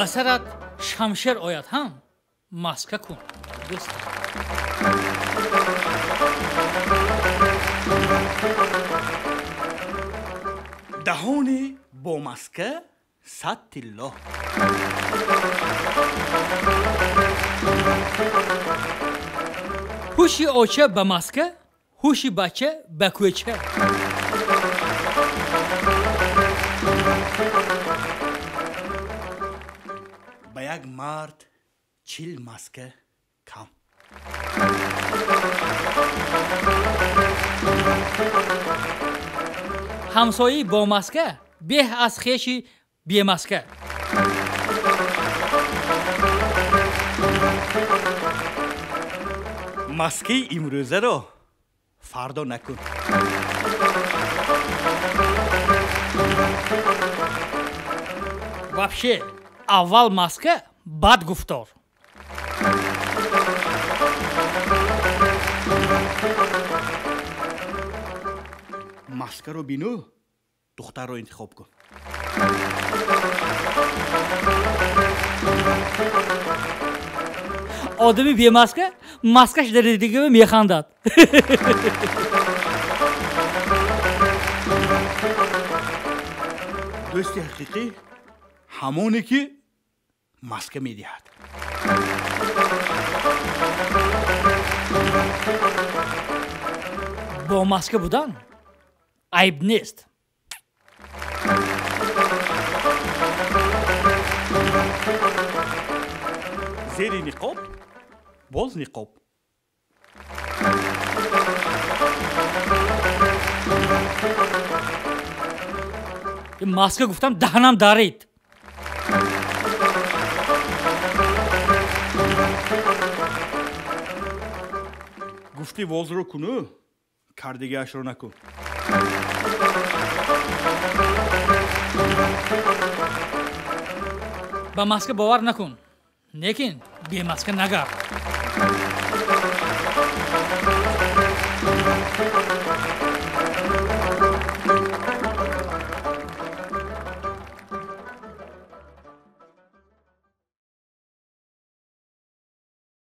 Ба сарат шамшер ояд ҳам, маска кун, дӯстам. Даҳони бо маска 100 тилло. Ҳуши оча ба маска, ҳуши бача ба кӯча. Ба як мард 40 маска кам. Ҳамсояи бо маска беҳ аз хеши бемаска. Маскаи имрӯзаро фардо накун. Вообще, аввал маска, баъд гуфтор. Маскаро бину, духтарро интихоб кун. Одами бемаска маскаш даридигиро механдад. Дӯсти ҳақиқӣ ҳамоне ки маска медиҳад. Бо маска будан айб нест. Зери ниқоб боз ниқоб. Маска гуфтам, даҳанам дарид. Гуфти возро куну, кардигаашро накун. Ба маска бовар накун, лекин бемаска нагард.